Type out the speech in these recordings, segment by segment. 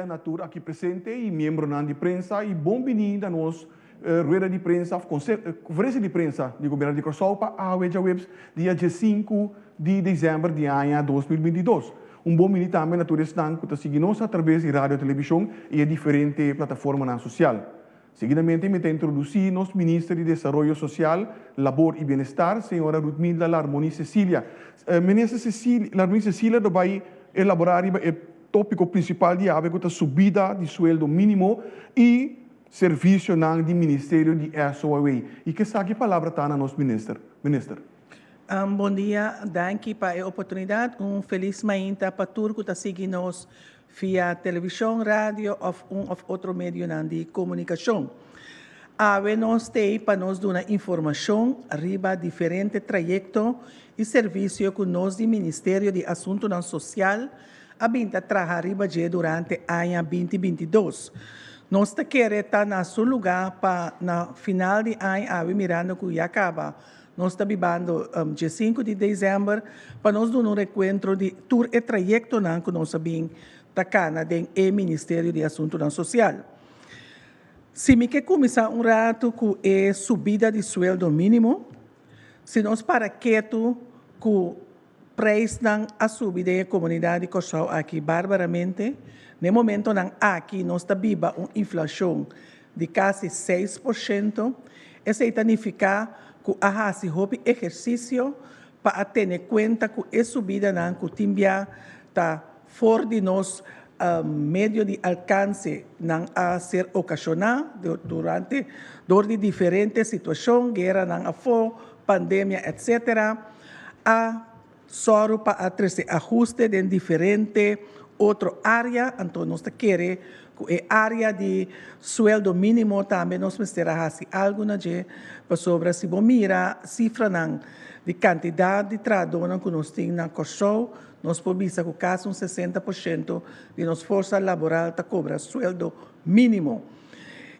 Na tur aki presente i miembronan di prensa i bon bini na nos rueda di prensa òf konferensia di prensa di Gobièrnu di Kòrsou pa awe djaweps dia diesinku di desèmber di aña 2022. Un bon bini tambe na tur esnan ku ta sigui nos atraves di radio, televishon i e diferente plataformanan sosial. Seguidamente mi ta introdusí nos Minister di Desaroyo Sosial, Labor i Bienestar, señora Ruthmilda Larmonie Cecilia. Minister Cecilia, Larmonie Cecilia lo bai elaborá riba e tópiko prinsipal di awe ku ta subida di sueldo mínimo i servisionan di Ministerio di SOAW. I kesaki palabra ta na nos Minister. Minister. Bon dia, danki pa e oportunidat. Un felis mainta pa tur ku ta sigui nos via televishon, radio òf un òf otro medionan di komunikashon. Awe nos t'ei pa nos duna informashon riba diferente trayekto i servisio ku nos di Ministerio di Asuntunan Sosial a bin ta traha riba dje durante aña 2022. Nos ta kere ta na su lugá pa na final di aña awe mirando ku ya kaba nos ta bibando 5 di desèmber pa nos duna un rekuentro di tur e trayektonan ku nos a bin ta kana den e Ministerio di Asuntunan Sosial. Si mi ke kuminsá un ratu ku e subida di sueldo mínimo, si nos para ketu ku preisnan a subi den e komunidat di Kòrsou aki barbaramente, na e momentonan aki nos ta biba un inflashon di kasi 6%, esei ta nifiká ku a hasi hopi ehersisio pa a tene kuenta ku e subidanan ku tin bia ta for di nos medio di alkanse nan a ser okashoná durante dor di diferente situashon, gueranan afó, pandemia etc. A sòru pa a trese ahuste den diferente otro área, anto nos ta kere ku e área di sueldo mínimo tambe nos mester a hasi algu na dje, pasobra si bo mira sifranan di kantidat di trahadónan ku nos tin na Kòrsou, nos por bisa ku kasi un 60% di nos forsa laboral ta kobra sueldo mínimo.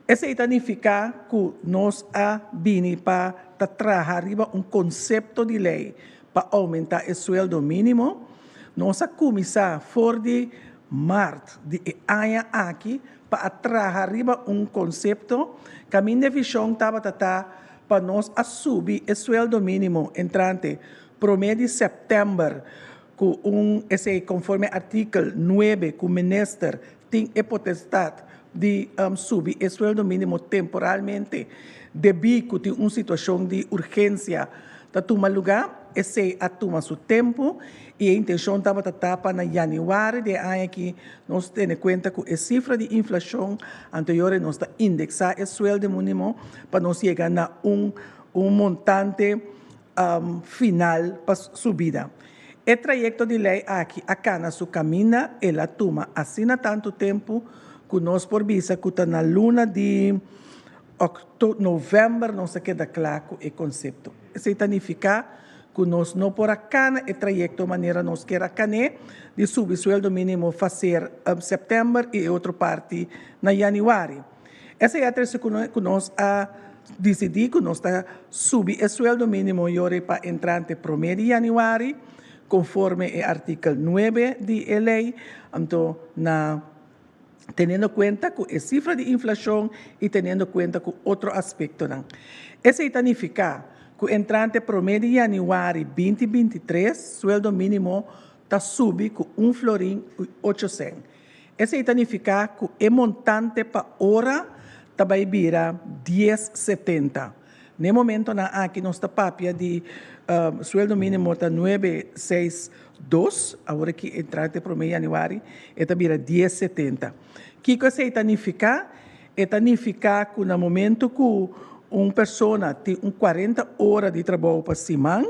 Esei ta nifiká ku nos a bini pa ta traha riba un konsepto di lei pa oumentá e sueldo mínimo. Nos a kuminsá for di mart di e aña aki pa a traha riba un konsepto kaminda e vishon tabata ta pa nos a subi e sueldo mínimo entrante promé di sèptèmber ku un esei konforme artikel 9 ku minister tin e potestat di subi e sueldo mínimo temporalmente debí ku tin un situashon di urgensia ta tuma lugá. Esei a tuma su tempu i e intenshon tabata ta pa na yanüari di e aña aki nos tene kuenta ku e sifra di inflashon anterior nos ta indeksá e sueldo mínimo pa nos yega na un un montante final pa subida. E trayekto di lei aki a kana su kaminda, el a tuma asina tantu tempu ku nos por bisa ku ta na luna di novèmber nos a keda kla ku e konsepto. Esei ta nifiká ku nos no por a kana e trayekto manera nos kier a kan'é di subi sueldo mínimo faser sèptèmber i e otro parti na yanüari. Esei a trese ku nos a disidí ku nos ta subi e sueldo mínimo yori pa entrante promé di yanüari, konforme e artikel 9 di e lei, anto na teniendo kuenta ku e sifra di inflashon i teniendo kuenta ku otro aspektonan. Esei ta nifiká ku entrante promé di yanüari 2023 sueldo mínimo ta subi ku un florin i ocho sèn. Esei ta nifiká ku e montante pa ora ta bai bira 10,70. Na e momentonan aki nos ta papia di sueldo mínimo ta 9,62, awor aki entrante promé yanüari e ta bira 10,70. Kiko esei ta nifiká? E ta nifiká ku na momento ku un persona tin un 40 ora di trabou pa siman,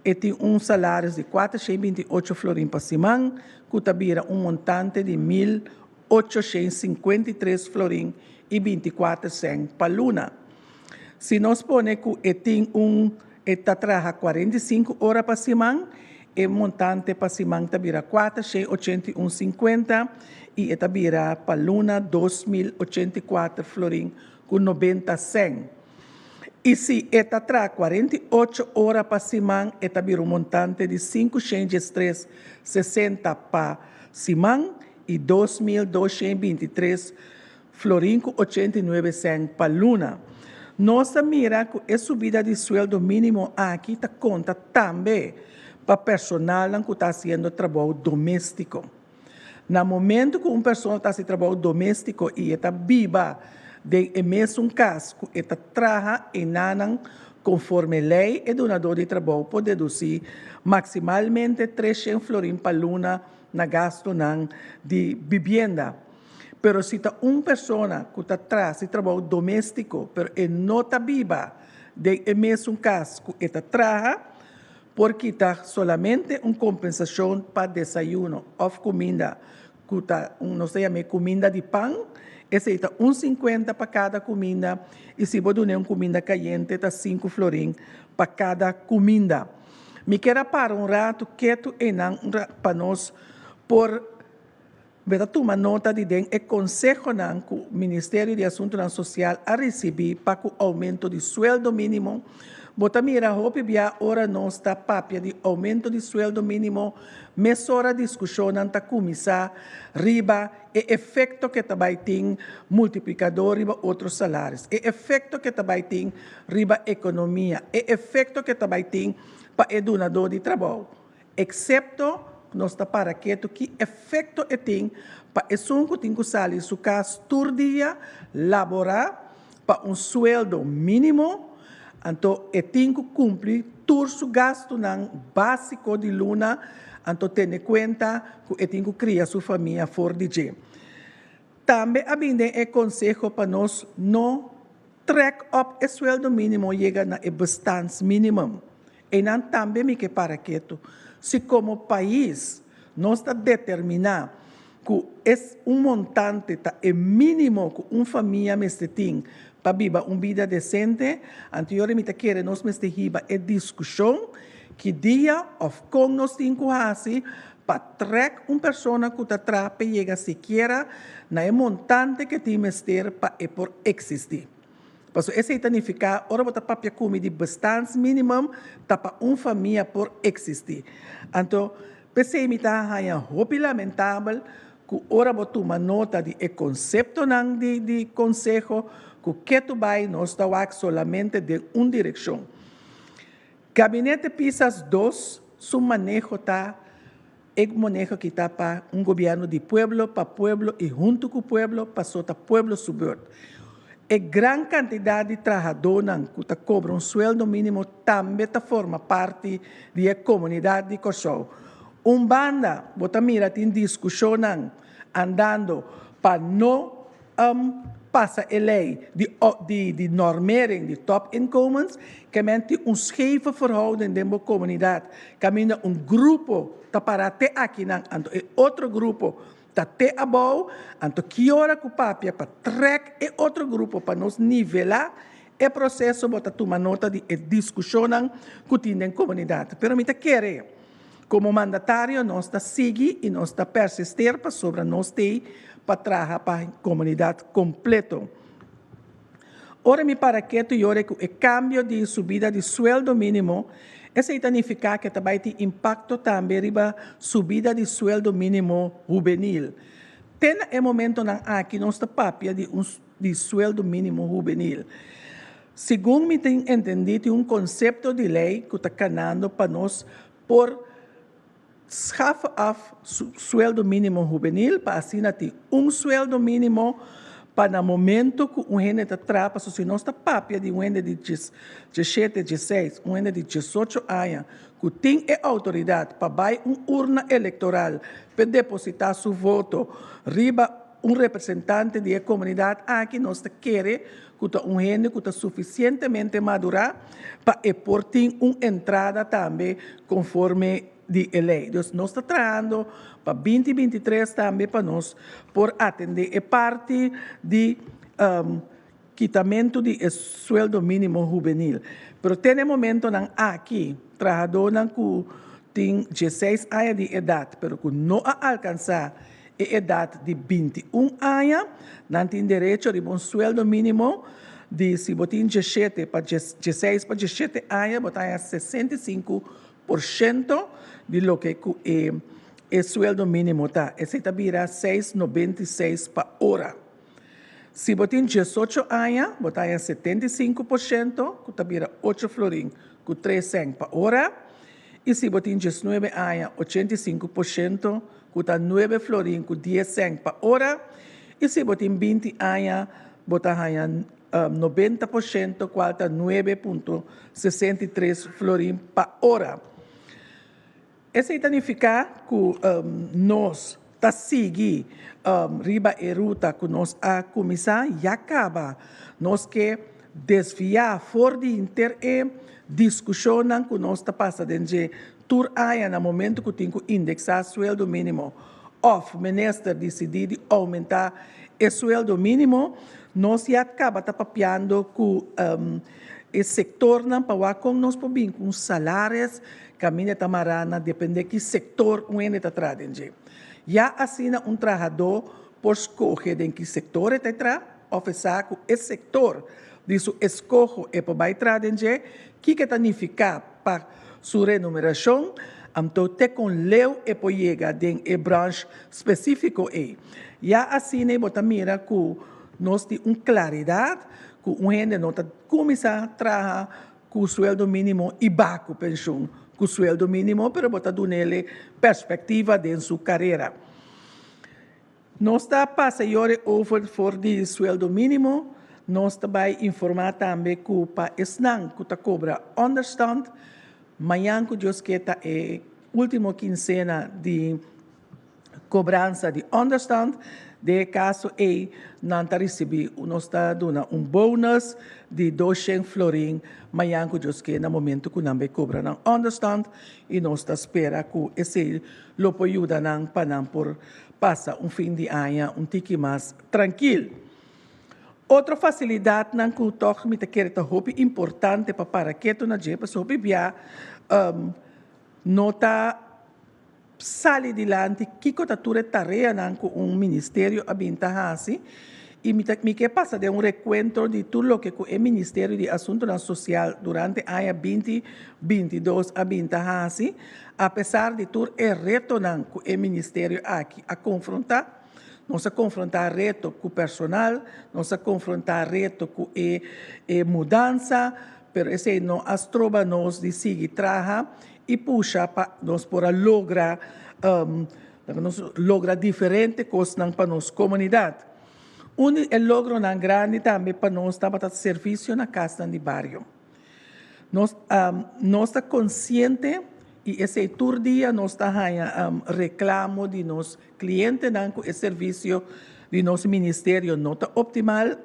e tin un salaris di 428 florin pa siman, ku ta bira un montante di 1853 florin i 24 sèn pa luna. Si nos pone ku e tin un e ta traha 45 ora pa siman, e montante pa siman ta bira 481,50 i e ta bira pa luna 2084 florin ku 90 sèn. I si e ta traha 48 ora pa siman, e ta bira un montante di 513,60 pa siman. 2.223 florin ku 89 sèn pa luna. Nos ta mira ku e subida di sueldo mínimo aki ta konta tambe pa personalnan ku ta hasiendo trabou doméstiko. Na momento ku un persona ta hasi trabou doméstiko i e ta biba den e mesun kas ku e ta traha enanan konforme lei e dunadó di trabou por dedusí maksimalmente 300 florin pa luna na gastunan di bibienda. Pero si ta un persona ku ta traha si trabou doméstiko pero e no ta biba den e mesun kas ku e ta traha, por kita solamente un kompensashon pa desayuno òf kuminda ku ta un nos ta yam'é kuminda di pan, esei ta un sinkuenta pa kada kuminda i si bo dun'é un kuminda kayente ta sinku florin pa kada kuminda. Mi kier a para un ratu ketu einan pa nos por Bo ta tuma nota di den e konsehonan ku Ministerio di Asuntunan Sosial a risibí pa ku oumento di sueldo mínimo. Bo ta mira hopi bia ora nos ta papia di oumento di sueldo mínimo, mesora diskushonnan ta kuminsá riba e efekto ke ta bai tin multiplikadó riba otro salaris, e efekto ke ta bai tin riba ekonomia, e efekto ke ta bai tin pa e dunadó di trabou. Eksepto nos ta para ketu ki efekto e tin pa esun ku tin ku sali su kas tur dia laborá pa un sueldo mínimo, anto e tin ku kumpli tur su gastunan básiko di luna, anto tene kuenta ku e tin ku kria su famia for di dje. Tambe a bin den e konseho pa nos no trèk òp e sueldo mínimo yega na e bestaansminimum. Einan tambe mi ke para ketu. Si komo pais nos ta determiná ku es un montante ta e mínimo ku un famia mester tin pa biba un bida desente, anto yora mi ta kere nos mester hiba e diskushon ki dia òf kon nos tin ku hasi pa trèk un persona ku ta traha p'e yega sikiera na e montante ke tin mester pa e por eksistí. Pasobra esei ta nifiká ora bo ta papia ku mi di bestaansminimum ta pa un famia por eksistí. Anto, p'esei mi ta haña hopi lamentabel ku ora bo tuma nota di e konseptonan di di konseho ku ketu bai nos ta wak solamente den un direkshon. Gabinete Pisas dos su maneho ta e maneho ki ta pa un gobièrnu di pueblo, pa pueblo i huntu ku pueblo, paso ta pueblo su beurt. E gran kantidat di trahadónan ku ta kobra un sueldo mínimo tambe ta forma parti di e komunidat di Kòrsou. Un banda bo ta mira tin diskushonnan andando pa no pasa e lei di di normering di topinkomens, ke men tin un scheve verhouding den bo komunidat kaminda un grupo ta para te akinan anto e otro grupo ta te abou, anto ki ora ku papia pa trèk e otro grupo pa nos nivelá e proseso bo ta tuma nota di e diskushonnan ku tin den komunidat. Pero mi ta kere Komo mandatario nos ta sigui i nos ta persister pasobra nos t'ei pa traha pa komunidat kompleto. Ora mi para ketu yora ku e kambio di subida di sueldo mínimo, esei ta nifiká ke ta bai tin impakto tambe riba subida di sueldo mínimo hubenil. Te na e momentonan aki nos ta papia di un di sueldo mínimo hubenil. Segun mi tin entendí tin un konsepto di lei ku ta kanando pa nos por schaf af sueldo mínimo hubenil pa asina tin un sueldo mínimo pa na momento ku un hende ta traha pasobra si nos ta papia di un hende di diesshete, diesseis, un hende di diesocho aña ku tin e outoridat pa bai un urna elektoral pa depositá su voto riba un representante di e komunidat aki nos ta kere ku ta un hende ku ta sufisientemente madurá pa e por tin un entrada tambe konforme di e lei. Dus nos ta trahando pa 2023 tambe pa nos por atendé e parti di kitamentu di e sueldo mínimo hubenil. Pero te na e momentonan aki trahadónan ku tin 16 aña di edat pero ku no a alkansá e edat di 21 aña, nan tin derecho riba un sueldo mínimo di si bo tin 17 pa 16 pa 17 aña bo ta haña 65% di loke ku e. e sueldo mínimo ta. Esei ta bira 6,96 pa ora. Si bo tin 18 aña, bo ta haña 75%, ku ta bira 8 florin ku 3 sènt pa ora. I si bo tin 19 aña, 85%, ku ta 9 florin ku 10 sènt pa ora. I si bo tin 20 aña, bo ta haña 90%, kual ta 9,63 florin pa ora. Esei ta nifiká ku nos ta sigui riba e ruta ku nos a kuminsá ya kaba. Nos ke desviá for di henter e diskushonnan ku nos ta pasa den dje tur aña na momentu ku tin ku indeksá sueldo mínimo òf minister disidí di oumentá e sueldo mínimo. Nos ya kaba ta papiando ku e sektornan pa wak kon nos por bin ku un salaris kaminda ta mará na dependé ki sektor un hende ta traha den dje. Ya asina un trahadó por skohe den ki sektor e ta traha òf e sa ku e sektor di su eskoho e por bai traha den dje, kiko e ta nifiká pa su renumerashon, anto te kon leu e por yega den e branch spesífiko ei. Ya asina bo ta mira ku nos tin un klaridat ku un hende no ta kuminsá traha ku sueldo mínimo i baha ku penshun ku sueldo mínimo, pero bo ta dun'el perspektiva den su karera. Nos ta pasa yore over for di sueldo mínimo. Nos ta bai informá tambe ku pa esnan ku ta kobra ònderstand, mañan ku Dios ke ta e último kinsena di kobransa di ònderstand. Den e kaso ei nan ta risibí, nos ta duna un bonus di 200 florin mañan ku Dios ke na momentu ku nan bai kobra nan ònderstand i nos ta spera ku esei lo por yuda nan pa nan por pasa un fin di aña un tiki mas trankil. Otro fasilidatnan ku tòg mi ta kere ta hopi importante pa para ketu na dje, pasobra hopi bia no ta sali dilanti kiko ta tur e tareanan ku un ministerio a bin ta hasi i mi ta mi ke pasa den un rekuentro di tur loke ku e Ministerio di Asuntunan Sosial durante aña 2022 a bin ta hasi, apesar di tur e retonan ku e ministerio aki a konfrontá. Nos a konfrontá reto ku personal, nos a konfrontá reto ku e e mudansa, pero esei no a stroba nos di sigui traha i pusha pa nos por a logra nos logra diferente kosnan pa nos komunidat. Un di e logronan grandi tambe pa nos tabata servisio na kasnan di bario. Nos nos ta konsiente i esei tur dia nos ta haña reklamo di nos klientenan ku e servisio di nos ministerio no ta optimal.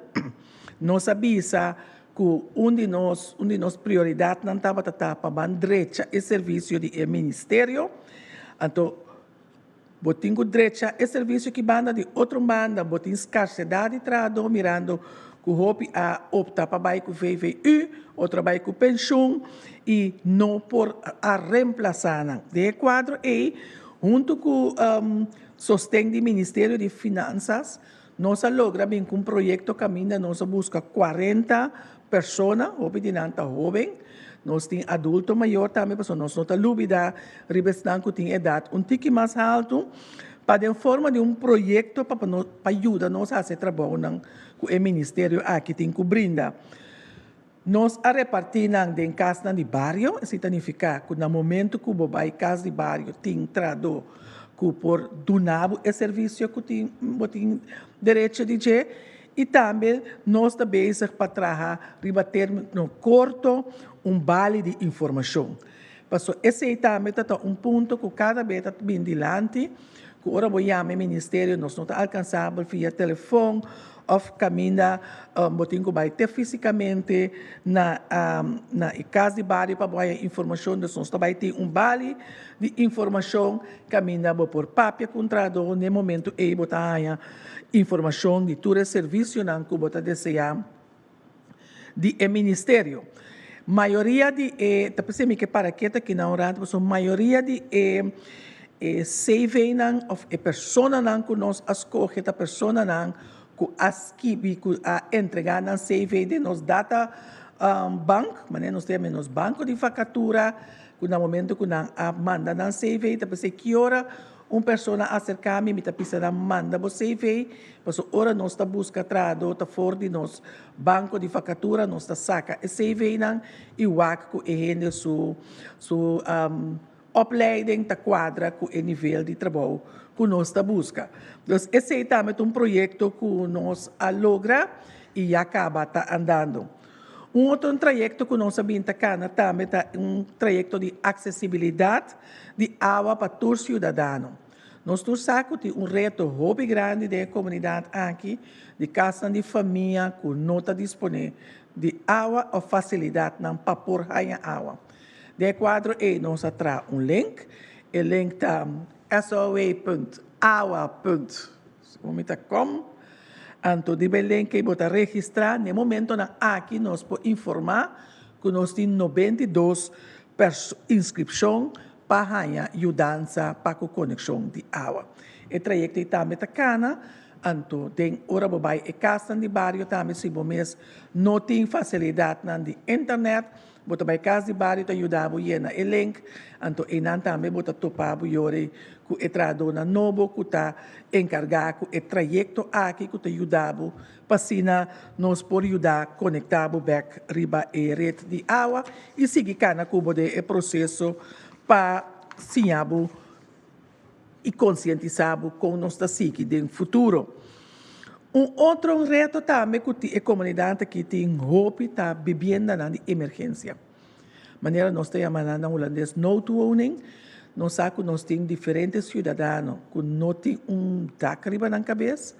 Nos a bisa ku un di nos un di nos prioridatnan tabata ta pa ban drecha e servisio di e ministerio. Anto bo tin ku drecha e servisio ki banda, di otro banda bo tin skarsedat di trahadó mirando ku hopi a opta pa bai ku VVU, otro a bai ku penshun i no por a remplasá nan. Den e kuadro ei huntu ku sosten di Ministerio di Finansas nos a logra bin ku un proyekto kaminda nos a buska 40 persona, hopi di nan ta hóben, nos tin adulto mayor tambe pasobra nos no ta lubidá riba esnan ku tin edat un tiki mas haltu, pa den forma di un proyekto pa pa yuda nos hasi e trabounan ku e ministerio aki tin ku brinda. Nos a repartí nan den kasnan di bario, esei ta nifiká ku na momentu ku bo bai kas di bario tin trahadó ku por duna bo e servisio ku tin bo tin derecho di dje. I tambe nos ta bezig pa traha riba término korto un bali di informashon. Pasobra esei tambe ta ta un punto ku kada bes ta bin dilanti, ku ora bo yama e ministerio nos no ta alkansabel via telefon òf kaminda bo tin ku bai te físikamente na na e kas di bario pa bo haña informashon. Dus nos ta bai tin un bali di informashon kaminda bo por papia ku un trahadó na e momento ei bo ta haña informashon di tur e servisionan ku bo ta deseá di e ministerio. Mayoria di e, ta p'esei mi ke para ketu aki na un ratu, pasobra mayoria di e e CV-nan òf e personanan ku nos a skohe ta personanan ku a skibi, ku a entregá nan CV den nos data bank, manera nos ta yama nos banko di vakatura, ku na momento ku nan a manda nan CV ta p'esei ki ora. Un persona aserká mi, mi ta pisa nan manda bo CV, pasobra ora nos ta buska trahadó ta for di nos banko di vakatura nos ta saka e CV-nan i wak ku e hende su su opleiding ta kuadra ku e nivel di trabou ku nos ta buska. Dus esei tambe ta un proyekto ku nos a logra i ya kaba ta andando. Un otro trayekto ku nos a bin ta kana tambe ta un trayekto di aksesibilidat di awa pa tur siudadano. Nos tur sa ku tin un reto hopi grandi den e komunidat aki di kasnan di famia ku no ta disponé di awa òf fasilidatnan pa por haña awa. Den e kuadro ei nos a traha un link. E link ta sow.awa. Segun mi ta kom. Anto di Belen ke bo ta registrá, na e momentonan aki nos por informá ku nos tin 92 inskripshon pa haña yudansa pa ku konekshon di awa. E trayekto ei tambe ta kana, anto den ora bo bai e kasnan di bario tambe si bo mes no tin fasilidatnan di internet, Bo ta bai kas di bario ta yuda bo yena e link, anto einan tambe bo ta topa bo yori ku e trahadónan nobo ku ta enkargá ku e trayekto aki ku ta yuda bo pa asina nos por yuda konektá bo bèk riba e ret di awa i sigui kana ku bo den e proseso pa siña bo i konsientisá bo kon nos ta sigui den futuro. Un otro reto tambe ku e komunidat aki tin hopi ta bibiendanan di emergensia. Manera nos ta yama nan na hulandes noodwoning. Nos sa ku nos tin diferente siudadano ku no tin un dak riba nan kabes.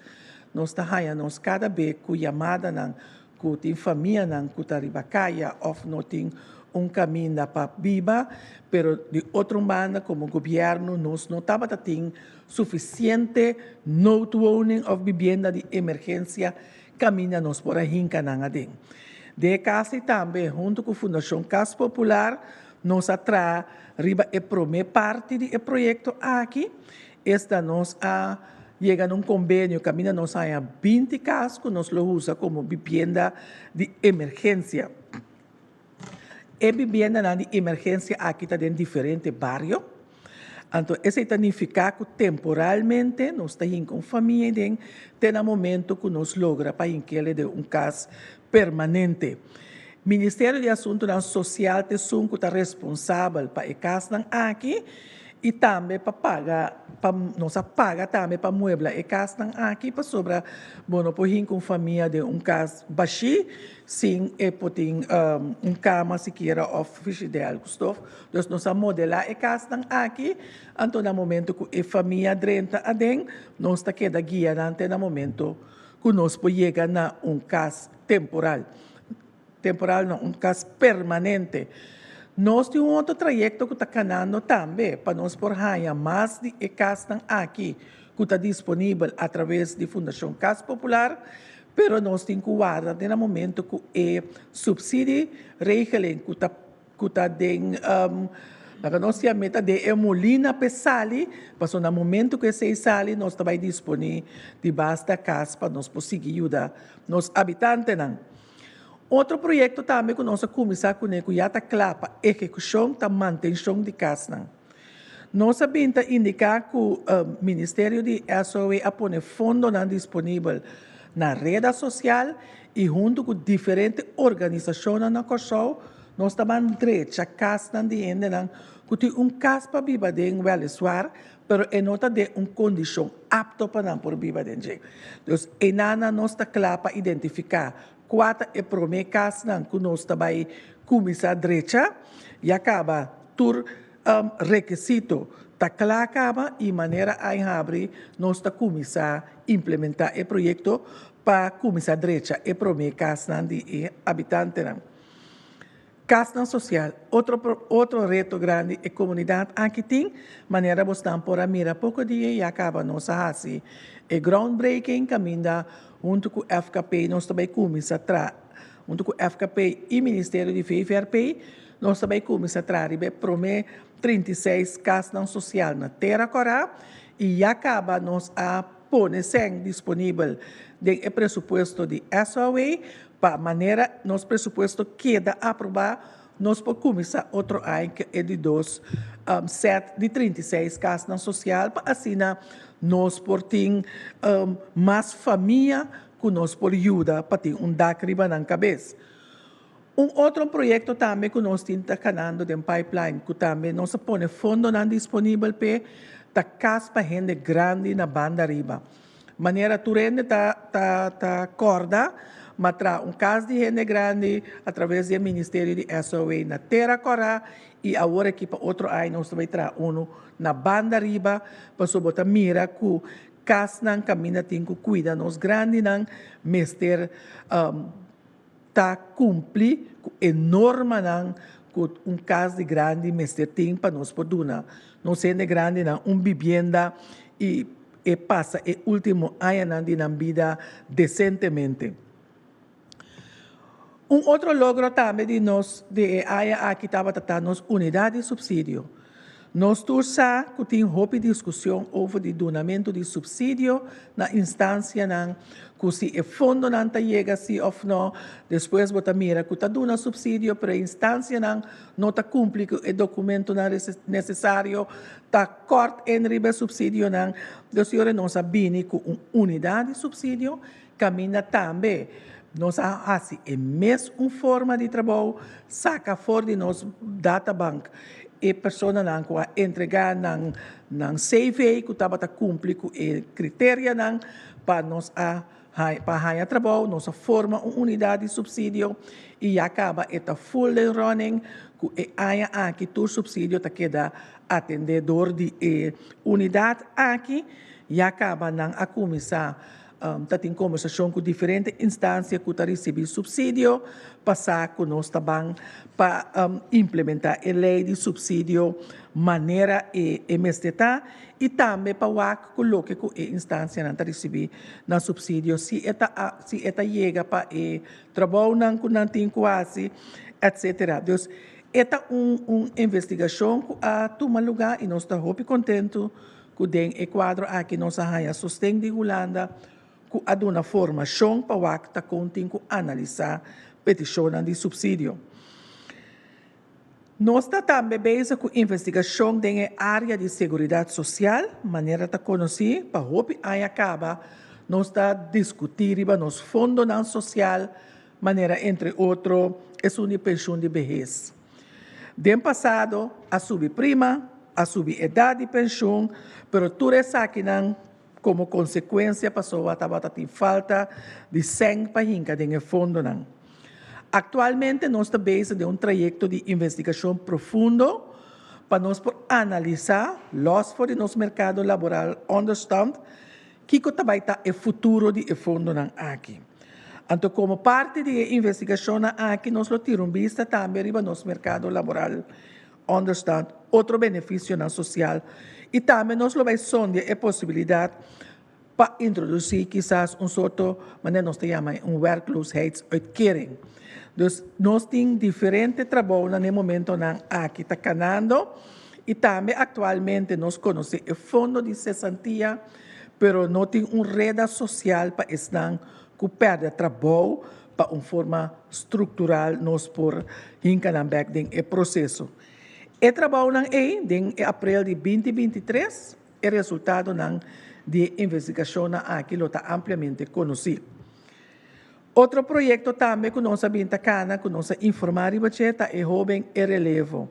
Nos ta haña nos kada be ku yamadanan ku tin famianan ku ta riba kaya òf no tin un kaminda pa biba, pero di otro un banda komo gobièrnu nos no tabata tin sufisiente noodwoning òf bibienda di emergensia kaminda nos por a hinka nan aden. Den e kas ei tambe huntu ku Fundashon Kas Popular nos a traha riba e promé parti di e proyekto aki, Esta nos a yega na un kombenio kaminda nos haña 20 kas ku nos lo usa komo bibienda di emergensia. E bibiendanan di emergensia aki ta den diferente bario. Anto esei ta nifiká ku temporalmente nos ta hinka un famia aden te na momento ku nos logra pa hink'el den un kas permanente. Ministerio di Asuntunan Sosial ta esun ku ta responsabel pa e kasnan aki i tambe pa paga pa nos a paga tambe pa muebla e kasnan aki pasobra bo no por hinka un famia den un kas bashí sin e por tin un kama sikiera òf frishider ku stof. Dus nos a modelá e kasnan aki anto na momento ku e famia drenta aden nos ta keda guia nan te na momento ku nos por yega na un kas temporal. Temporal no, un kas permanente. Nos tin un otro trayekto ku ta kanando tambe pa nos por haña mas di e kasnan aki ku ta disponibel atraves di Fundashon Kas Popular, pero nos tin ku warda te na momento ku e supsidieregeling ku ta ku ta den laga nos yam'é ta den e molina p'e sali, pasobra na momento ku esei sali nos ta bai disponé di basta kas pa nos por sigui yuda nos abitantenan. Otro proyekto tambe ku nos a kuminsá kuné ku ya ta kla pa ehekushon ta mantenshon di kasnan. Nos a bin ta indiká ku Ministerio di SOE a pone fondonan disponibel na reda sosial i huntu ku diferente organisashonnan na Kòrsou nos ta ban drecha kasnan di hendenan ku tin un kas pa biba den wèliswar pero e no ta den un kondishon apto pa nan por biba den dje. Dus enanan nos ta kla pa identifiká kua ta e promé kasnan ku nos ta bai kuminsá drecha. Ya kaba tur rekisito ta kla kaba i manera ai habri nos ta kuminsá implementá e proyekto pa kuminsá drecha e promé kasnan di e habitantenan. Kasnan sosial, otro otro reto grandi e komunidat aki tin, manera bosnan por a mira poko dia ya kaba nos a hasi e groundbreaking kaminda huntu ku FKP nos ta bai kuminsá tra huntu ku FKP i Ministerio di VVRP nos ta bai kuminsá traha riba e promé 36 kasnan sosial na Tera Kòrá i ya kaba nos a pone sèn disponibel den e presupuesto di SOA Pa manera nos presupuesto keda aprobá, nos por kuminsá otro aña ku e di dos sèt di 36 kasnan sosial pa asina nos por tin mas famia ku nos por yuda pa tin un dak riba nan kabes. Un otro proyekto tambe ku nos tin ta kanando den pipeline ku tambe nos a pone fondonan disponibel p'e ta kas pa hende grandi na banda riba. Manera tur hende ta ta ta kòrda, ma traha un kas di hende grandi a traves di e ministerio di SOA na Tera Kòrá i awor aki pa otro aña nos ta bai traha unu na banda riba pasobra bo ta mira ku kasnan kaminda tin ku kuida nos grandinan mester ta kumpli ku e normanan ku un kas di grandi mester tin pa nos por duna nos hende grandinan un bibienda i e pasa e último añanan di nan bida desentemente. Un otro logro tambe di nos di e aña aki tabata ta nos unidat di supsidio. Nos tur sa ku tin hopi diskushon over di dunamentu di supsidio na instansianan ku si e fondonan ta yega si òf no. Despues bo ta mira ku ta duna supsidio pero e instansianan no ta kumpli ku e dokumentonan nesesario, ta kòrt en riba e supsidionan. Dus yora nos a bini ku un unidat di supsidio kaminda tambe nos a hasi e mes un forma di trabou, saka for di nos databank e personanan ku a entregá nan nan CV ku tabata kumpli ku e kriterianan pa nos a pa haña trabou. Nos a forma un unidat di supsidio i ya kaba e ta full den running ku e aña aki tur supsidio ta keda atendé dor di e unidat aki. Ya kaba nan a kuminsá ta tin kombersashon ku diferente instansia ku ta risibí supsidio pa sa ku nos ta ban pa implementá e lei di supsidio manera e mester ta i tambe pa wak ku loke ku e instansianan ta risibí nan supsidio si e ta si e ta yega pa e trabounan ku nan tin ku hasi etsetera. Dus e ta un un investigashon ku a tuma lugá i nos ta hopi kontentu ku den e kuadro aki nos a haña sosten di Hulanda ku a duna formashon pa wak ta kon tin ku analisá petishonnan di supsidio. Nos ta tambe bezig ku investigashon den e área di seguridat sosial, manera ta konosí pa hopi aña kaba nos ta diskutí riba nos fondonan sosial manera entre otro esun di penshun di behes. Den pasado a subi prima, a subi edat di penshun, pero tur esakinan komo konsekuensia pasobra tabata tin falta di sèn pa hinka den e fondonan. Aktualmente nos ta bezig den un trayekto di investigashon profundo pa nos por analisá, lòs for di nos merkado laboral ònderstand, Kiko ta bai ta e futuro di e fondonan aki? Anto komo parti di e investigashonnan aki nos lo tira un bista tambe riba nos merkado laboral, onderstand, otro benefisionan sosial i tambe nos lo bai sondia e posibilidat pa introdusí kisas un sorto manera nos ta yama un werkloosheidsuitkering. Dus nos tin diferente trabounan na e momentonan aki ta kanando. I tambe aktualmente nos konosé e fondo di sesantia, pero no tin un reda sosial pa esnan ku pèrdè trabou pa un forma struktural nos por hinka nan bèk den e proseso. E trabounan ei den e aprel di 2023, e resultadonan di e investigashonnan aki lo ta ampliamente konosí. Otro proyekto tambe ku nos a bin ta kana ku nos a informá riba dje ta e Hóben e Relevo.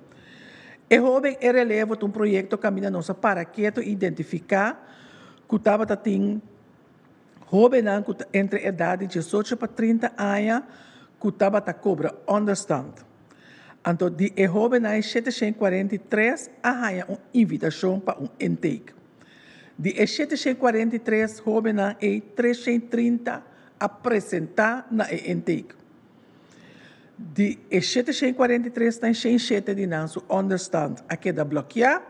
E Hóben e Relevo ta un proyekto kaminda nos a para ketu i identifiká ku tabata tin hóbennan ku ta entre edat di diesocho pa 30 aña ku tabata kobra ònderstand. Anto di e hóbennan 743 a haña un invitashon pa un intake. Di e 743 hóbennan ei 330 a presentá na e intake. Di e 743 nan 107 di nan su ònderstand a keda blòkiá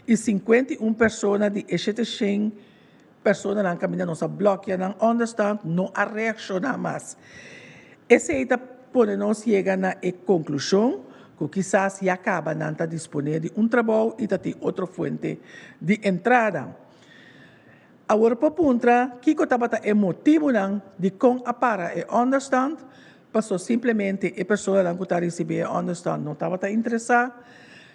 i 51 persona di e 700 personanan kaminda nos a blòkia nan ònderstand no a reakshoná mas. Esei ta pone nos yega na e konklushon ku kisas ya kaba nan ta disponé di un trabou i ta tin otro fuente di entrada. Awor por puntra kiko tabata e motibunan dikon a para e ònderstand. paso simplemente e personanan ku ta risibí e ònderstant no tabata interesá,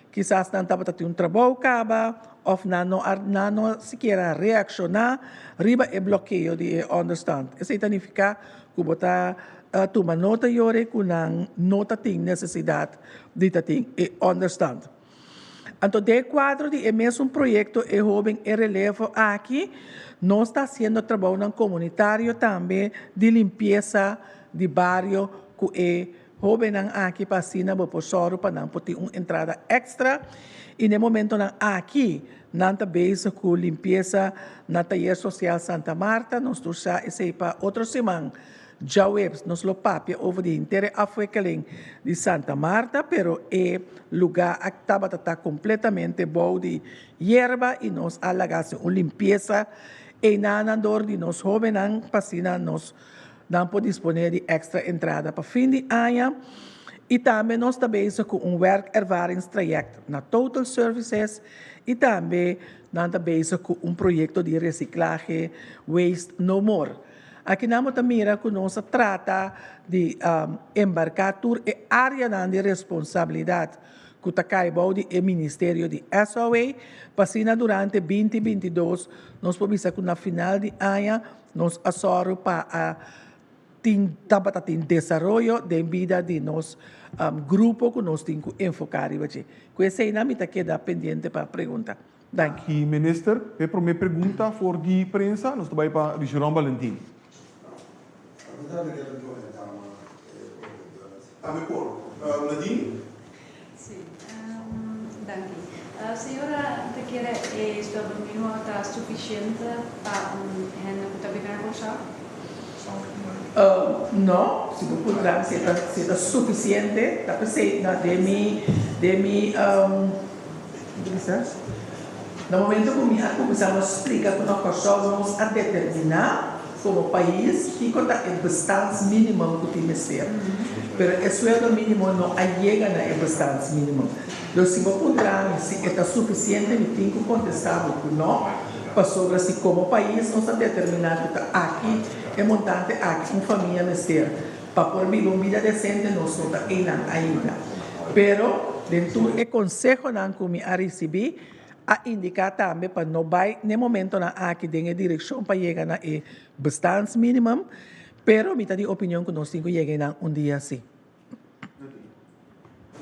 kisas nan tabata tin un trabou kaba òf nan no a nan no sikiera reakshoná riba e blokeo di e ònderstant. Esei ta nifiká ku bo ta tuma nota yori ku nan no ta tin nesesidat di ta tin e ònderstant. Anto den e kuadro di e mesun proyekto E Hoben e Relevo aki, nos ta hasiendo trabounan komunitario tambe di limpiesa di bario ku e hobennan aki pa asina bo por sòru pa nan por tin un entrada èkstra i na e momentonan aki nan ta bezig ku limpiesa na Tayer Sosial Santa Marta. Nos tur sa esei pa otro siman. Djaweps nos lo papia over di henter e afwikkeling di Santa Marta, pero e lugá a tabata ta kompletamente bou di yerba i nos a laga hasi un limpiesa einanan dor di nos hóbennan pa asina nos nan por disponé di èkstra entrada pa fin di aña. I tambe nos ta bezig ku un werkervaringstraject na Total Services i tambe nan ta bezig ku un proyekto di resiklahe Waste No More. Akinan bo ta mira ku nos a trata di embarká tur e áreanan di responsabilidat ku ta kai bou di e ministerio di SOA, pa asina durante binti 22 nos por bisa ku na final di aña nos a sòru pa a tin tabata tin desaroyo den bida di nos grupo ku nos tin ku enfoká riba dje. Ku eseinan mi ta keda pendiente pa pregunta. Danki. Ki minister? E prome pregunta for di prensa nos ta bai pa Richeron Balentin. Tambe por. Nadine? Si, danki. Señora ta kere e sueldo minimo ta suficiente pa un hende cu ta biba na Kòrsou? No, si bo puntra mi si e ta si e ta suficiente ta p'esei na den mi den mi. Na momento ku mi a kuminsá nos splika ku na Kòrsou nos a determiná komo pais kiko ta e bestaansminimum ku tin mester, pero e sueldo mínimo no a yega na e bestaansminimum. Dus si bo puntra mi si e ta sufisiente mi tin ku kontestá bo ku nò, pasobra si komo pais nos a determiná ku ta aki e montante aki un famia mester Pa por biba un bida desente nos no ta einan ainda. Pero den tur e konsehonan ku mi a risibí a indiká tambe pa no bai n'e momentonan aki den e direkshon pa yega na e bestaansminimum, pero mi ta di opinion ku nos tin ku yega einan un dia sí.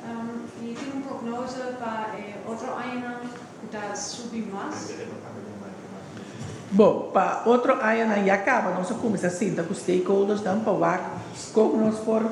I tin un prognose pa e otro añanan ku ta subi mas? Bo, pa otro añanan ya kaba nos a kuminsá sinta ku stakeholdersnan pa wak kon nos por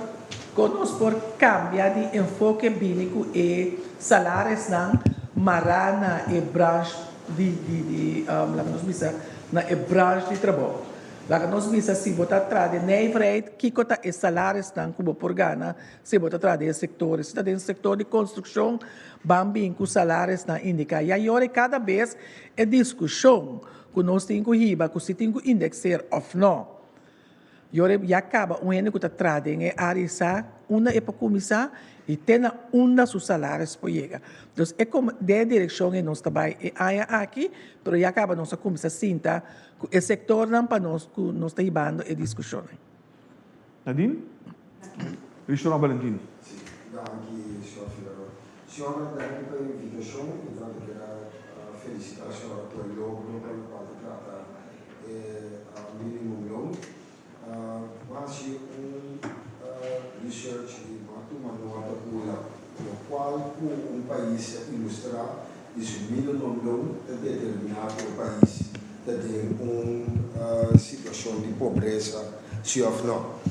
kon nos por kambia di enfoke bini ku e salarisnan mará na e branch di di di laga nos bisa na e branch di trabou. Laga nos bisa si bo ta traha den nijverheid kiko ta e salarisnan ku bo por gana Si bo ta traha den e sektor, si ta den sektor di konstrukshon, ban bin ku salarisnan indiká. Ya yora i kada bes e diskushon ku nos tin ku hiba ku si tin ku indekseer òf nò. Yora ya kaba un hende ku ta traha den e área i sa unda e por kuminsá i te na unda su salaris por yega. Dus e den e direkshon ei nos ta bai e aña aki, pero ya kaba nos a kuminsá sinta ku e sektornan pa nos ku nos ta hibando e diskushonnan. Nadine? Restaurant Valentin. Si, danki señor Figaroa. Señora, danki pa e invitacion y tanto kier a felicita señora por e logro pa locual ta trata e minimum loan. Bo a haci un research y bo a tuma nota cu locual cu un pais ta ilustra di su minimum loan ta determina cu e pais ta den un situacion di pobresa si of no.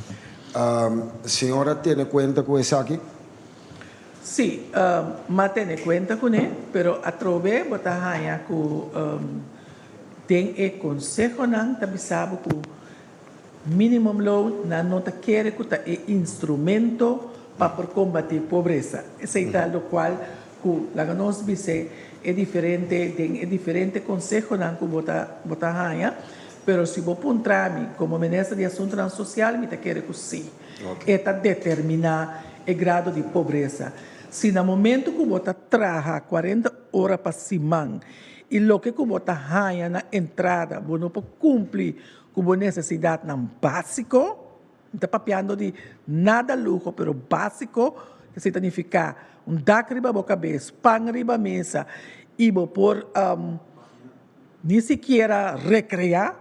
Señora tene cuenta cu esaki? Si, m'a tene cuenta cune, pero atrobe bo ta haña cu den e consehonan ta bisa bo cu minimum loan nan no ta kere cu ta e instrumento pa por combati pobresa. Esey ta locual Ku laga nos bis'é e diferente den e diferente konsehonan ku bo ta bo ta haña, pero si bo puntra mi komo minister di Asuntunan Sosial mi ta kere ku sí. E ta determiná e grado di pobresa. Si na momento ku bo ta traha 40 ora pa siman i loke ku bo ta haña na entrada bo no por kumpli ku bo nesesidatnan básiko. Mi ta papiando di nada luho, pero básiko, esei ta nifiká un dak riba bo kabes, pan riba mesa i bo por ni sikiera rekreá,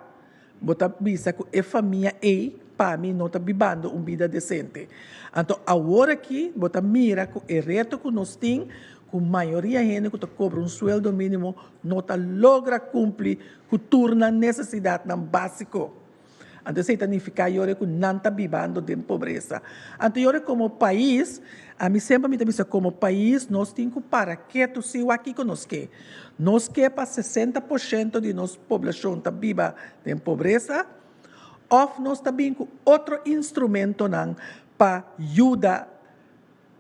bo ta bisa ku e famia ei pa mi no ta bibando un bida desente. Anto awor aki bo ta mira ku e reto ku nos tin, ku mayoria hende ku ta kobra un sueldo mínimo no ta logra kumpli ku tur nan nesesidatnan básiko. Anto esei ta nifiká yora ku nan ta bibando den pobresa. Anto yora komo pais, ami semper mi ta bisa komo pais nos tin ku para ketu si wak kiko nos ke. Nos ke pa 60% di nos poblashon ta biba den pobresa òf nos ta bin ku otro instrumentonan pa yuda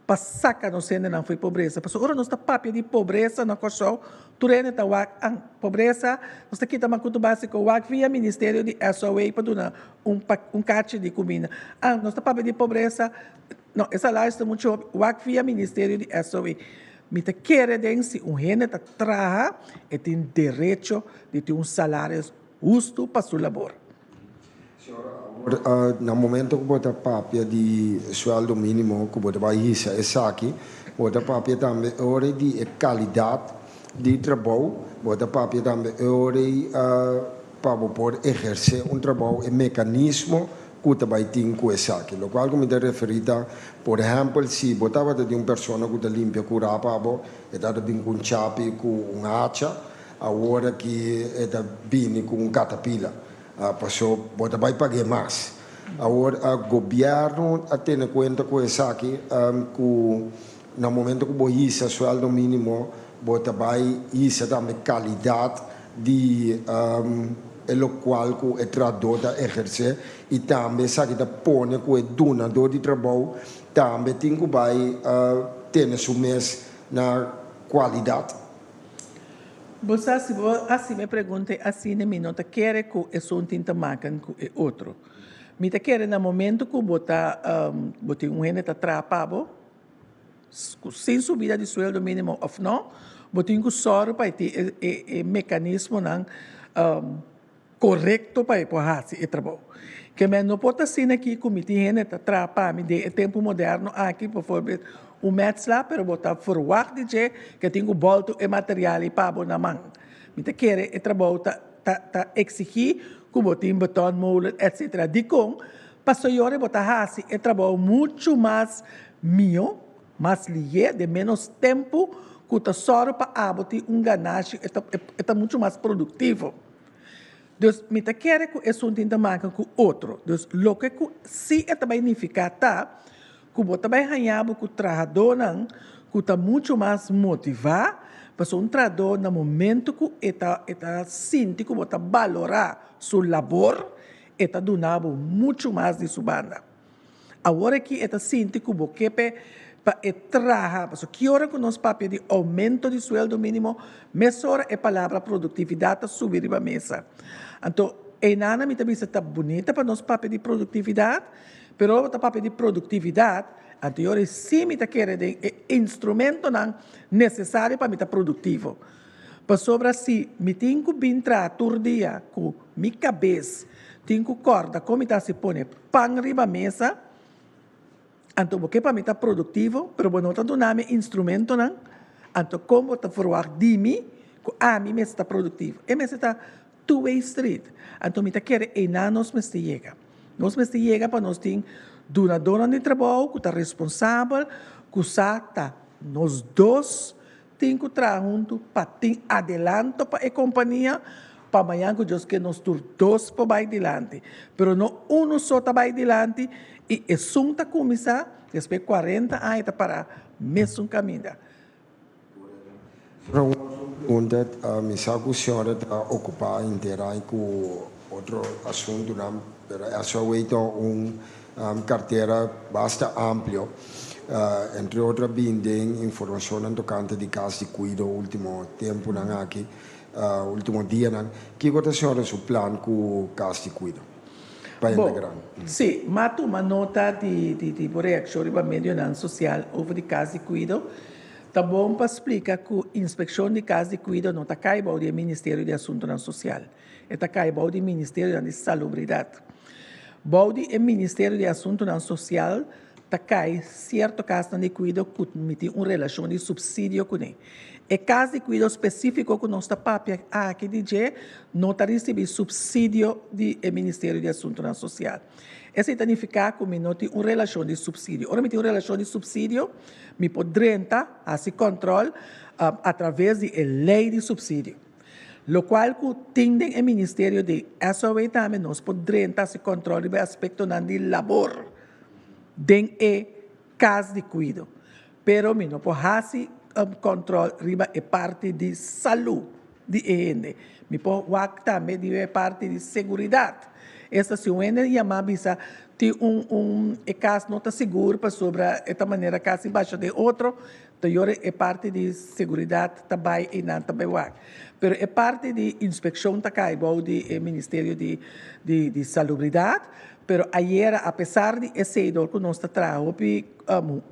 pa saka nos hendenan for di pobresa. Pasobra ora nos ta papia di pobresa na Kòrsou, tur hende ta wak, an, pobresa, nos ta kita makutu básiko, wak via ministerio di SOA pa duna un pa un kachi di kuminda. An, nos ta papia di pobresa, no, e salaris ta muchu hopi, wak via ministerio di SOA. Mi ta kere den si un hende ta traha, e tin derecho di tin un salaris hustu pa su labor. Señora, awor na momento cu bo ta papia di sueldo minimo cu bo ta bay hisa esaki, bo ta papia tambe e ora di e calidad di trabou, bo ta papia tambe e ora pa bo por eherce un trabou, e mecanismo cu ta bay tin cu esaki. Locual cu mi ta referi ta, por ehempel, si bo tabata di un persona cu ta limpia cura pa bo, e tabata bin cu un chapi cu un hacha, Awor aki e ta bini ku un katapila, paso bo ta bai pag'é mas. Awor gobièrnu a tene kuenta ku esaki, ku na momento ku bo hisa suèldo mínimo bo ta bai hisa tambe kalidat di e lokual ku e trahadó ta ehersé i tambe esaki ta pone ku e dunadó di trabou tambe tin ku bai tene su mes na kualidat. Bo sa si bo hasi mi e pregunta ei asina mi no ta kere ku esun tin ta maken ku e otro. Mi ta kere na momento ku bo ta bo tin un hende ta traha pa bo ku sin subida di sueldo minimo of no bo tin ku sòru pa e tin e e mekanismonan korekto pa e por hasi e trabou. Ke men no por ta asina aki ku mi tin hende ta traha pa mi den e tempu moderno aki, bivoorbeeld un metsla, pero bo ta verwagt di dje ke tin ku bòltu e material ei pa bo na man. Mi ta kere e trabou ta ta ta eksigí ku bo tin betonmolen etsetera. Dikon? Pasobra yora bo ta hasi e trabou muchu mas mihó, mas lihé, den ménos tempu ku ta sòru pa abo tin un ganashi, e ta e ta muchu mas produktivo. Dus mi ta kere ku esun tin ta maka ku otro. Dus loke ku si e ta bai nifiká ta ku bo ta bai haña bo ku trahadónan ku ta muchu mas motivá, pasobra un trahadó na momento ku e ta e ta sinti ku bo ta balorá su labor, e ta duna bo muchu mas di su banda. Awor aki e ta sinti ku bo ke p'e pa e traha, pasobra ki ora ku nos papia di oumento di sueldo mínimo, mesora e palabra produktividat ta subi riba mesa. Anto, einana mi ta bisa ta bunita pa nos papia di produktividat, pero ora bo ta papia di produktividat, anto e ora ei sí mi ta kere den e instrumentonan nesesario pa mi ta produktivo. Pasobra si mi tin ku bin traha tur dia ku mi kabes tin ku kòrda kon mi ta hasi pone pan riba mesa, anto bo ke pa mi ta produktivo, pero bo no ta duna mi instrumentonan, anto kon bo ta ferwagt di mi ku ami mester ta produktivo? E mester ta two way street. Anto mi ta kere einan nos mester yega. Nos mester yega pa nos tin dunadónan di trabou ku ta responsabel, ku sa ta nos dos Tin ku traha huntu pa tin adelanto pa e kompania, pa mañan ku Dios ke nos tur dos por bai dilanti. Pero no unu so ta bai dilanti i esun ta kuminsá despues 40 aña ta pará mesun kaminda. Señora, un otro pregunta. Mi sa ku señora ta okupá henter aña ku otro asuntunan, pero SOA ta un Cartera basta amplio, entre otro a bin den informacionnan tocante di cas di cuido ultimo temponan aki, ultimo dianan. Kico ta señora su plan cu cas di cuido pa hende Bo, grandi? si, m'a tuma nota di di bo reaccion riba medionan social over di cas di cuido. Ta bon pa splica cu inspeccion di cas di cuido no ta cay bou di e Ministerio di Asuntonan Social. E ta cay bou di Ministerionan di Salubridad. Bou di e Ministerio di Asuntunan Sosial ta kai sierto kasnan di kuido ku mi tin un relashon di supsidio kuné. E kas di kuido spesífiko ku nos ta papia aki di dje no ta risibí supsidio di e Ministerio di Asuntunan Sosial. Esei ta nifiká ku mi no tin un relashon di supsidio. Ora mi tin un relashon di supsidio, mi por drenta hasi kòntròl atraves di e lei di supsidio. Lokual ku tin den e ministerio di SOW tambe nos por drenta hasi kòntròl riba e aspektonan di labor den e kas di kuido. Pero mi no por hasi kòntròl riba e parti di salú di e hende. Mi por wak tambe riba e parti di seguridat. Esta si un hende yama bisa tin un un e kas no ta sigur pasobra e ta manera kasi basha den otro, ta yora e parti di seguridat ta bai einan ta bai wak. Pero e parti di inspekshon ta kai bou di e ministerio di di salubridat. Pero ayera apesar di esei dor ku nos ta traha hopi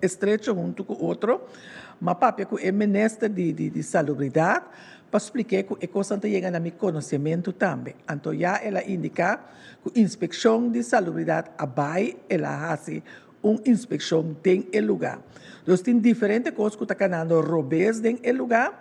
estrecho huntu ku otro, m'a papia ku e minister di di salubridat pa splik'é ku e kosnan ta yega na mi konosementu tambe. Anto ya el a indiká ku inspekshon di salubridat a bai el a hasi un inspekshon den e lugá. Dus tin diferente kos ku ta kanando robes den e lugá,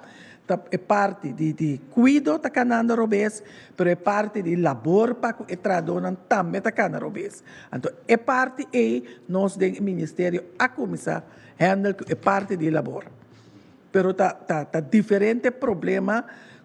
ta e parti di di kuido ta kanando robes, pero e parti di labor pa ku e trahadónan tambe ta kana robes. Anto e parti ei nos den e ministerio a kuminsá hèndel ku e parti di labor. Pero ta ta ta diferente problema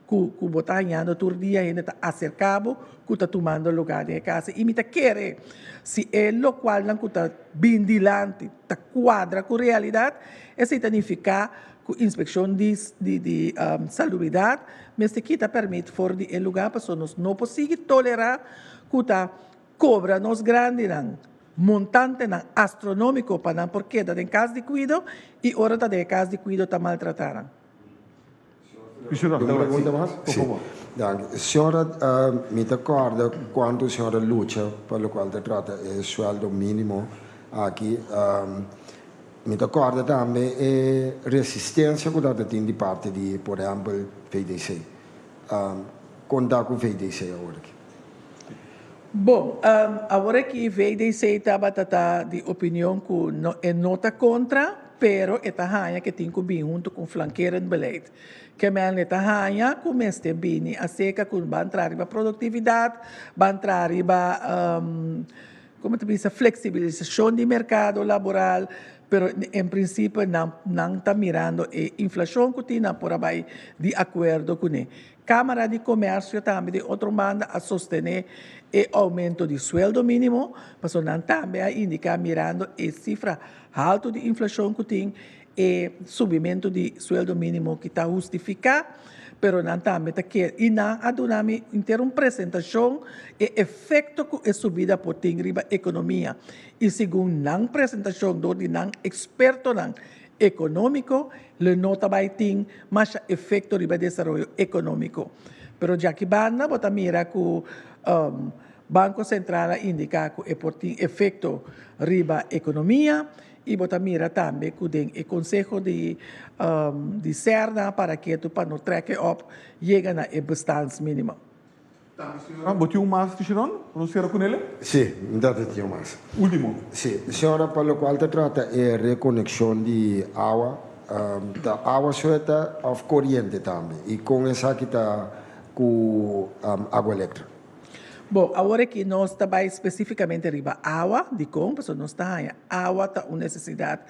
ku ku bo ta hañando tur dia hende ta aserká bo ku ta tumando lugá den e kasa i mi ta kere si e lokualnan ku ta bin dilanti ta kuadra ku realidat esei ta nifiká ku inspekshon di di di salubridat mester kita pèrmit for di e lugá pasobra nos no por sigui tolerá ku ta kobra nos grandinan montantenan astronómiko pa nan por keda den kas di kuido i ora ta den e kas di kuido ta maltratá nan. Un pregunta mas? Por favor. Danki. Señora, mi ta kòrda kuantu señora lucha pa lokual ta trata e suèldo mínimo aki. Mi ta kòrda tambe e resistensia ku tabata tin di parti di, por ehèmpel, VDC. Kon ta ku VDC awor aki? Bon, awor aki VDC tabata ta di opinion ku no e no ta kontra, pero e ta haña ku e tin ku bini huntu ku un flankerend beleid. Kemèn e ta haña ku mester bini aserka ku ban traha riba produktividat, ban traha riba komo ta bisa fleksibilisashon di merkado laboral, pero en prinsipio nan nan ta mirando e inflashon ku tin nan por a bai di akuerdo kuné. Kámara di Komèrsio tambe di otro banda a sostené e oumento di sueldo mínimo, pasobra nan tambe a indiká mirando e sifra haltu di inflashon ku tin, e subimentu di sueldo mínimo ki ta hustifiká, pero nan tambe ta kere i nan a duna mi henter un presentashon e efekto ku e subida por tin riba ekonomia i segun nan presentashon dor di nan ekspertonan ekonómiko lo no ta bai tin masha efekto riba e desaroyo ekonómiko. Pero djaki banda bo ta mira ku Banko Sentral a indiká ku e por tin efekto riba ekonomia i bo ta mira tambe ku den e konseho di di Serna para ketu pa no trèk e òp yega na e bestaansminimum. Danki señora. Bo tin un mas Tishiron? Bo nos sera ku nele? Si, mi ta tin un mas. Ultimo. Si, señora, pa lokual ta trata e rekonekshon di awa, ta awa sueta òf koriente tambe? I kon esaki ta ku Agualectra? Bon, awor aki nos ta bai spesifikamente riba awa. Dikon? Pasobra nos ta haña awa ta un nesesidat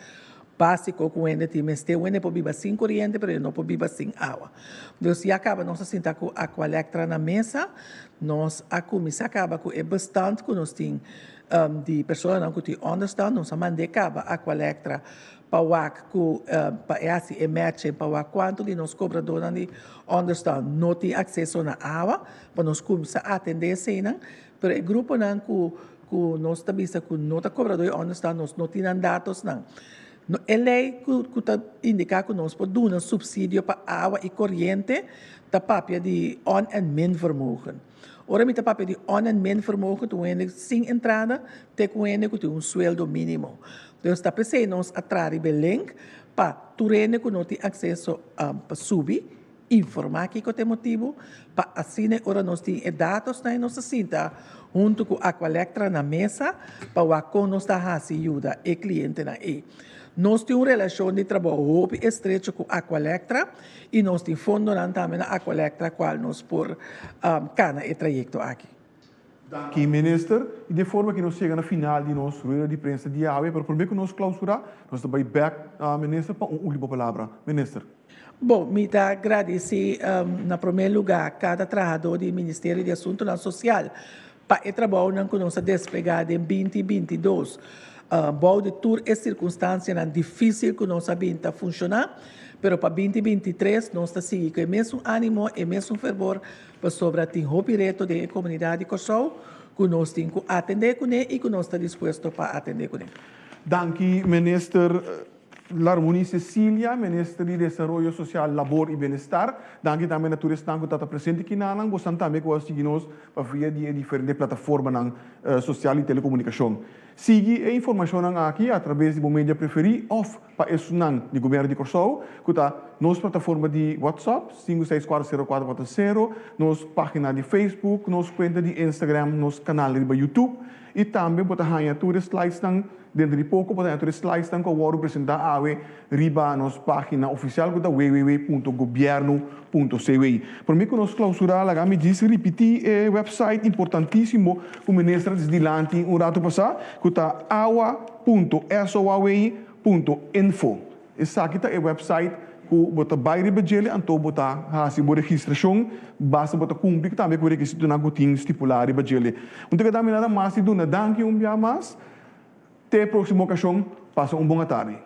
Básiko ku hende tin mester. Un hende por biba sin koriente, pero e no por biba sin awa. Dus ya kaba nos a sinta ku Aqualectra na mesa. Nos a kuminsá kaba ku e bestand ku nos tin di personanan ku tin onderstand. Nos a mand'é kaba Aqualectra pa wak ku pa e hasi e matching pa wak kuantu di nos kobradónan di onderstand no tin akseso na awa, pa nos kuminsá atendé eseinan. Pero e gruponan ku ku nos ta bisa ku no ta kobradó i ònderstan nos no tin nan datosnan. No e lei ku ku ta indiká ku nos por duna supsidio pa awa i koriente ta papia di on en min vermogen. Ora mi ta papia di on en min vermogen ta un hende sin entrada te ku un hende ku tin un sueldo mínimo. Dus ta p'esei nos a traha riba e link pa tur hende ku no tin akseso pa subi. Informá kiko ta e motibu pa asina e ora nos tin e datosnan i nos ta sinta huntu ku Aqualectra na mesa pa wak kon nos ta hasi yuda e klientenan ei. Nos tin un relashon di trabou hopi estrecho ku Aqualectra i nos tin fondonan tambe na Aqualectra kual nos por kana e trayekto aki. Danki Minister. Y den forma ki nos yega na final di nos rueda di prensa di awe, pero prome ku nos clausura, nos ta bay bek na Minister pa un ultimo palabra. Minister. Bon, mi ta gradisi na prome luga kada trahadó di Ministerio di Asuntunan Sosial pa e trabounan ku nos a desplegá den binti 22. Bou di tur e sirkunstansianan difísil ku nos a bin ta funshoná, pero pa binti 23 nos ta sigui ku e mesun ánimo, e mesun fervor Pasobra tin hopi reto den e komunidat di Kòrsou ku nos tin ku atendé kuné i ku nos ta dispuesto pa atendé kuné. Danki Minister Larmonie Cecilia, Minister di Desaroyo Sosial, Labor i Bienestar. Danki tambe na tur esnan ku ta ta presente kinanan. Bosan tambe ku a sigui nos pa via di e diferente plataformanan sosial di telekomunikashon. Sigui e informashonnan aki atraves di bo media preferí òf Pa esunnan di Gobierno di Kòrsou ku ta nos plataforma di WhatsApp, 5640440, nos página di Facebook, nos kuenta di Instagram, nos kanal riba YouTube i tambe bo ta haña tur e slidesnan, denter di poko bo ta haña tur e slidesnan ku a wòrdu presentá awe riba nos página ofisial ku ta www.gobierno.cw. Promé ku nos klausurá laga mi djis ripití e website importantísimo ku Minister a disi dilanti un ratu pasá ku ta awa.soaw. Punto info. Esaki ta e website ku bo ta bai riba djele anto bo ta hasi bo registrashon basta bo ta kumpli tambe ku rekisitonan ku tin stipulá riba djele. Un ta keda mi nada mas di duna danki un bia mas. Te e próksimo okashon, pasa un bon atardi.